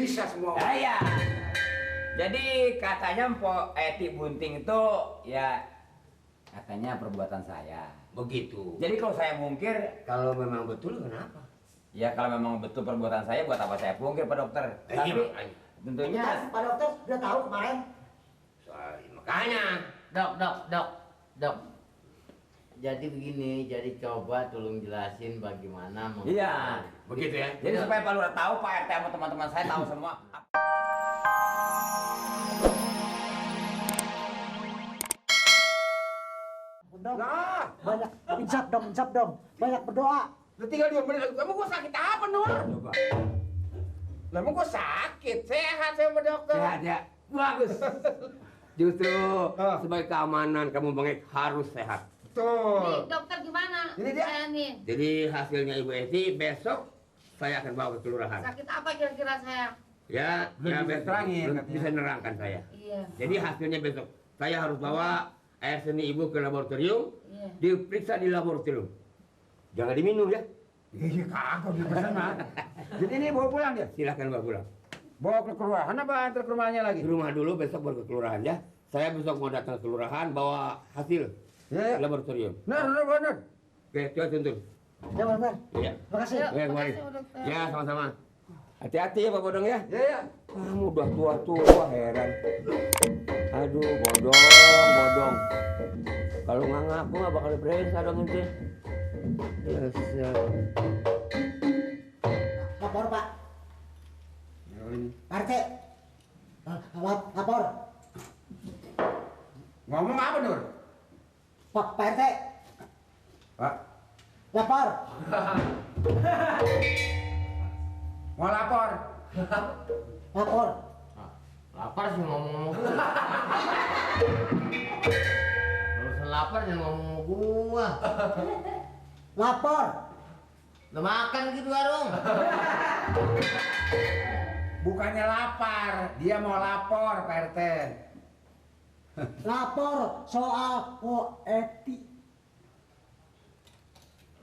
bisa semua. Iya. Jadi katanya Mpok Eti Bunting itu ya katanya perbuatan saya. Begitu. Jadi kalau saya mungkir, Kalau memang betul kenapa? ya kalau memang betul perbuatan saya, buat apa saya pungkir Pak Dokter? Tapi Makanya. tentunya Pak dokter udah tahu kemarin. Makanya. Dok. Jadi begini, jadi coba tolong jelasin bagaimana iya. Begitu ya. Jadi supaya Pak Lurah tahu, Pak RT sama teman-teman saya tahu semua. Dong, Nah, banyak insap dong. Banyak berdoa. udah tinggal 2 menit. Emang gua sakit apa, Nur? Coba. Lah, emang gua sakit. Sehat saya sama dokter. Sehat ya, bagus. Justru sebagai keamanan kamu Bang Ek harus sehat. Nih, Betul. dokter gimana? Ini dia. Saya nih. Jadi hasilnya Ibu Eti besok saya akan bawa ke kelurahan. Sakit apa kira-kira saya? Ya, Belum ya bisa besok terangin, belum katanya. bisa nerangkan saya. Iya. Jadi hasilnya besok saya harus bawa air seni Ibu ke laboratorium, Iya. diperiksa di laboratorium. Jangan diminum ya. Iya, kagak di sana. Jadi ini bawa pulang dia. Silahkan bawa pulang. Bawa ke kelurahan apa antar ke rumahnya lagi? Di rumah dulu, besok baru ke kelurahan ya. Saya besok mau datang ke kelurahan bawa hasil Ya, ya. laboratorium. Benar. Oke, coba tuntun. Ya benar. Iya. Makasih. Yuk, Ya, kemari. makasih, dokter. Ya, sama-sama. Hati-hati ya Pak Bodong ya. Ya, ya. Kamu udah tua-tua heran. Aduh, bodong. Kalau nggak ngaku nggak bakal diperiksa dong ente. Yes, ya. Lapor Pak. Ya, ini. Pak RT. Lapor. Ngomong apa, Nur? Pak RT. Pak, Lapor. mau lapor. Lapor. Lapar sih ngomong-ngomong gua. Urusan lapar jangan ngomong gua. Lapor. Udah makan gitu warung. Bukannya lapar, dia mau lapor, Pak RT. Lapor soal Eti.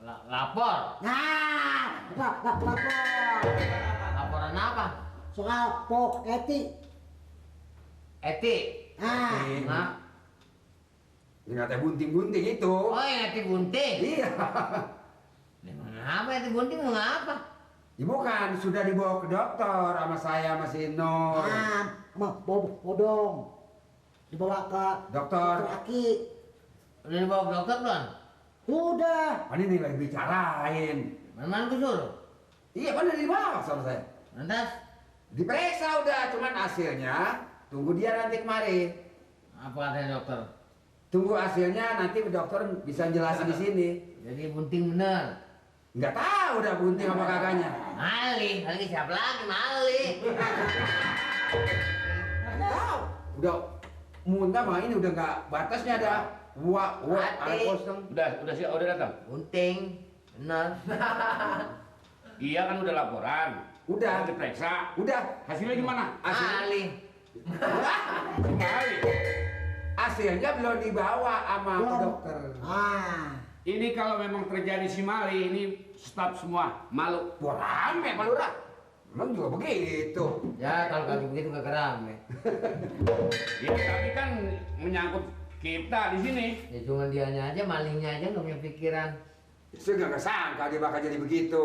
Lapor. Nah, lapor. Laporan apa? Soal Eti. Eti. Ah, Ini katanya bunting-bunting itu. Oh, yang Eti Bunting. Iya. Mengapa Eti Bunting mau ngapa? Ya bukan, sudah dibawa ke dokter sama saya, sama si Nur. bodong. Dibawa ke Dokter. Aki. Udah dibawa ke dokter belum? Udah. Kan ini lagi bicarain. Mana gue suruh? Iya, kan udah dibawa sama saya. Lantas Diperiksa udah, cuman hasilnya tunggu dia nanti kemari. apa katanya dokter? Tunggu hasilnya nanti dokter bisa jelasin di sini. Jadi Bunting bener. Nggak tahu udah bunting apa kagaknya. Mali siapa lagi Mali? Nggak tahu. Udah muntah mah ini udah nggak batasnya ada. Ada Mati. kosong. Udah datang. Bunting bener. Iya kan udah laporan. Udah. Diperiksa. Udah. Hasilnya gimana? Mali. Hasilnya belum dibawa sama Belum. dokter. Ah, Ini kalau memang terjadi si Mali ini stop semua. Malu. Wah, rame Pak Lurah. Emang juga begitu. Ya kalau kaki begitu gak rame. Ya tapi kan menyangkut kita di sini. Ya cuma dianya aja, malingnya aja nggak punya pikiran. Saya nggak sangka dia bakal jadi begitu.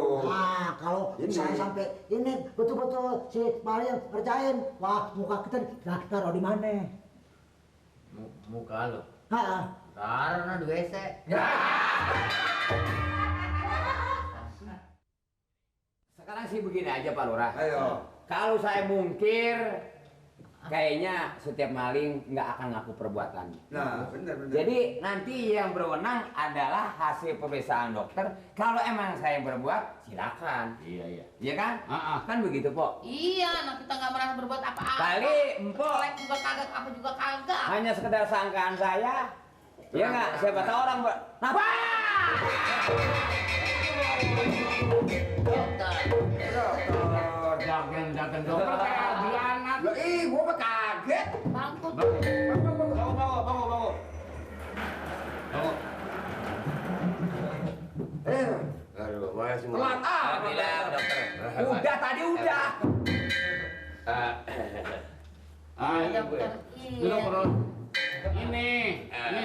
kalau Ini. saya sampai ini betul-betul si Mario ngerjain, wah muka kita taruh di mana? Muka lo. Ah, Taruh di WC. Sekarang sih begini aja Pak Lurah. Ayo. Kalau saya mungkir, kayaknya setiap maling nggak akan ngaku perbuatan. Nah, benar. Jadi nanti yang berwenang adalah hasil pemeriksaan dokter. Kalau emang saya yang berbuat, silakan. Iya. Iya kan? Kan begitu, Pok. Iya, nah kita nggak merasa berbuat apa-apa. Kali Empok Kolek juga kagak, apa juga kagak. hanya sekedar sangkaan saya. Iya nggak? Siapa tahu orang Napa? Dokter. Dokter. Dagang dokter kayak bulanan. Lah, gua mah kaget. Bangkut. Bawa. Aduh, Makasih. telat Alhamdulillah, dokter. Udah tadi udah. Ada ibu. bukan Duduk, iya. Bro. Ini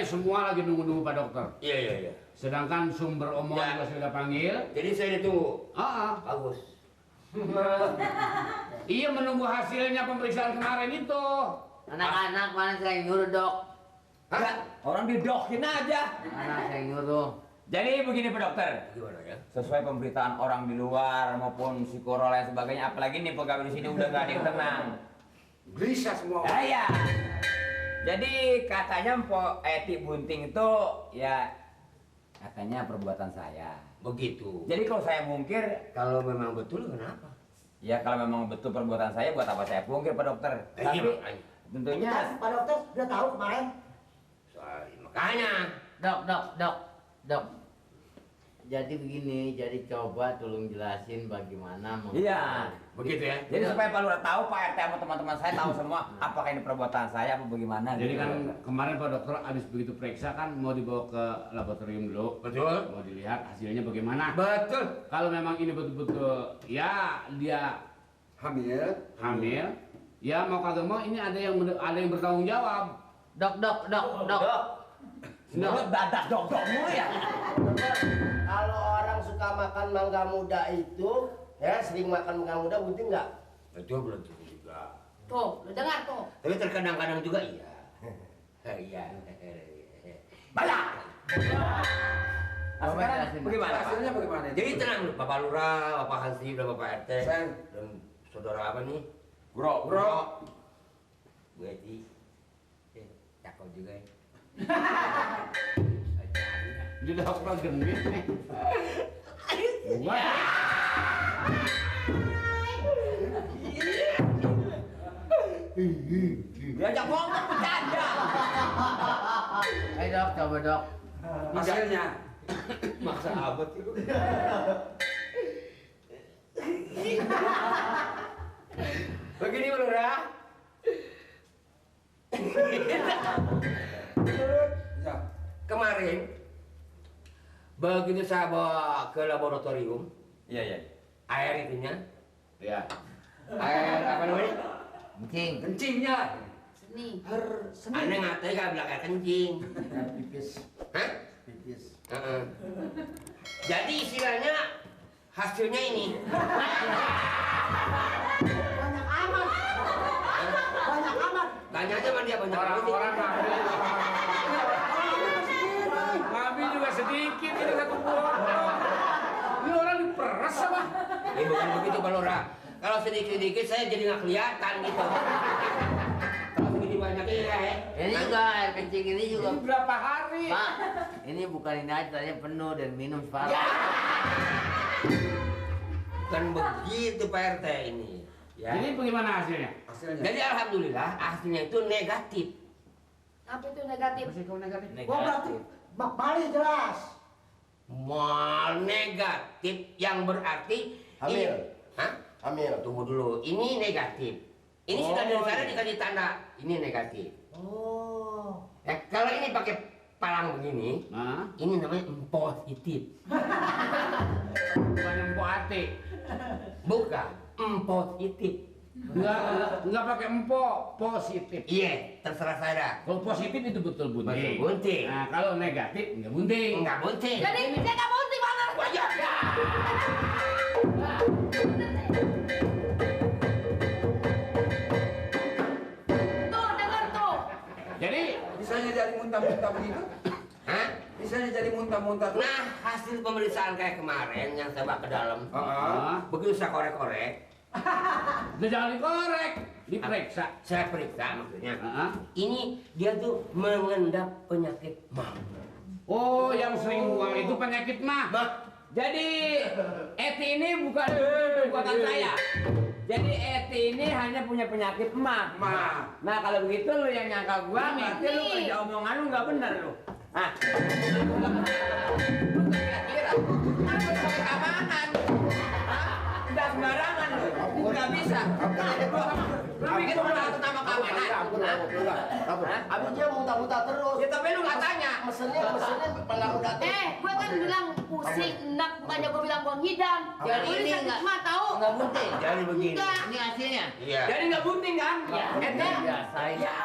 semua lagi nunggu-nunggu Pak Dokter. Iya. Sedangkan sumber omongan Ya. juga sudah panggil. Jadi saya ditunggu. Ah, Bagus. iya menunggu hasilnya pemeriksaan kemarin itu. Anak-anak mana saya nyuruh dok? Enggak, orang didokin aja. Anak saya nyuruh. Jadi begini Pak Dokter, Gimana ya? sesuai pemberitaan orang di luar maupun psikolog dan sebagainya, apalagi nih pegawai di sini udah gak ada yang tenang. Gelisah semua. Ya. Jadi katanya Mpok Eti Bunting itu ya katanya perbuatan saya. Begitu. Jadi kalau saya mungkir, Kalau memang betul kenapa? ya kalau memang betul perbuatan saya, buat apa saya pungkir Pak Dokter? Tapi makanya. tentunya Pak dokter udah tahu kemarin. Makanya. Dok. Jadi begini, jadi coba tolong jelasin bagaimana Iya. Begitu ya? jadi supaya Pak Lurah tahu, Pak RT sama teman-teman saya tahu semua apakah ini perbuatan saya apa bagaimana. Jadi gitu. kan kemarin Pak Dokter habis begitu periksa kan mau dibawa ke laboratorium dulu. Betul. Mau dilihat hasilnya bagaimana. Betul. Kalau memang ini betul-betul ya dia Hamil. hamil, ya mau kagak mau ini ada yang bertanggung jawab. Dok. Menurut dadak dok mulu ya. Kalau orang suka makan mangga muda itu, ya sering makan mangga muda, Bunting nggak? Betul belum tentu juga. Tuh, lu dengar tuh. Tapi terkadang-kadang juga iya. Iya. Banyak. Nah, Coba sekarang jelasin. bagaimana Pak? Hasilnya bagaimana? Jadi tenang dulu, Bapak Lurah, Bapak Hansip, dan Bapak RT, Saya. dan saudara apa nih? Bro. Bu Eti. Cakep juga ya. Dia dokter gendit nih. Wah. Diajak ngomong bercanda. Ayo dok, coba dok. Hasilnya. Maksa abad itu. Begini Pak Lurah. Ya. Kemarin begitu saya bawa ke laboratorium, Iya. air itunya, Ya. air apa namanya? Kencing. Kencingnya. Seni. Aneh ngatain gak bilang air kencing. Pipis, Hah? pipis. Heeh. Jadi istilahnya hasilnya ini. Banyak amat. Tanya aja sama dia banyak Orang-orang ngambil juga sedikit, ini satu buah. Ini orang diperes apa? Bukan begitu Pak Lurah. Kalau sedikit-sedikit saya jadi nggak kelihatan gitu. Kalau segini banyaknya ya. Ini juga air kencing ini juga. Ini berapa hari? Pak, ini bukan ini aja, tadinya penuh dan minum separuh. Kan begitu Pak RT ini. Ya. Jadi bagaimana hasilnya? Hasilnya. Jadi alhamdulillah hasilnya itu negatif. Apa itu negatif? Gua berarti Bali jelas. Mal negatif yang berarti Hamil. Hah? Hamil. Tunggu dulu. Ini negatif. Ini sudah dari sana dikasih tanda. Ini negatif. Oh. Kalau ini pakai palang begini, Nah, ini namanya positif. bukan yang buat Bukan positif. Enggak pakai empok, positif. Iya, terserah saya. Kalau positif itu betul bunting. Betul bunting. Nah, kalau negatif enggak bunting. Enggak bunting. Jadi dia nggak mau di mana? Wajar. Tuh, dengar tuh. Jadi Misalnya jadi muntah-muntah begitu. Hah? Misalnya jadi muntah-muntah. Nah, hasil pemeriksaan kayak kemarin yang saya bawa ke dalam, begitu saya korek-korek, udah jangan dikorek, diperiksa. saya periksa maksudnya. Heeh. Ini dia tuh mengendap penyakit mah. Oh, yang sering buang itu penyakit mah. Jadi Eti ini bukan perbuatan saya. Jadi Eti ini hanya punya penyakit mah. Nah kalau begitu lu yang nyangka gua, berarti lu kerja omongan lu nggak bener lu. Ah, lu kira-kira aku pakai keamanan? Hah? Nggak sembarangan lu, nggak bisa. Lu bikin takut sama keamanan? Abis dia muntah-muntah terus. Ya tapi lu nggak tanya. Mesennya pernah muda tuh. Gue kan bilang pusing, enak, bukannya gue bilang gue ngidam. Jadi Gue ini sakit nggak- mah tahu. Nggak bunting. Jadi begini. Enggak. Ini hasilnya. Iya. Jadi nggak bunting kan? Iya. Ente Biasa ya.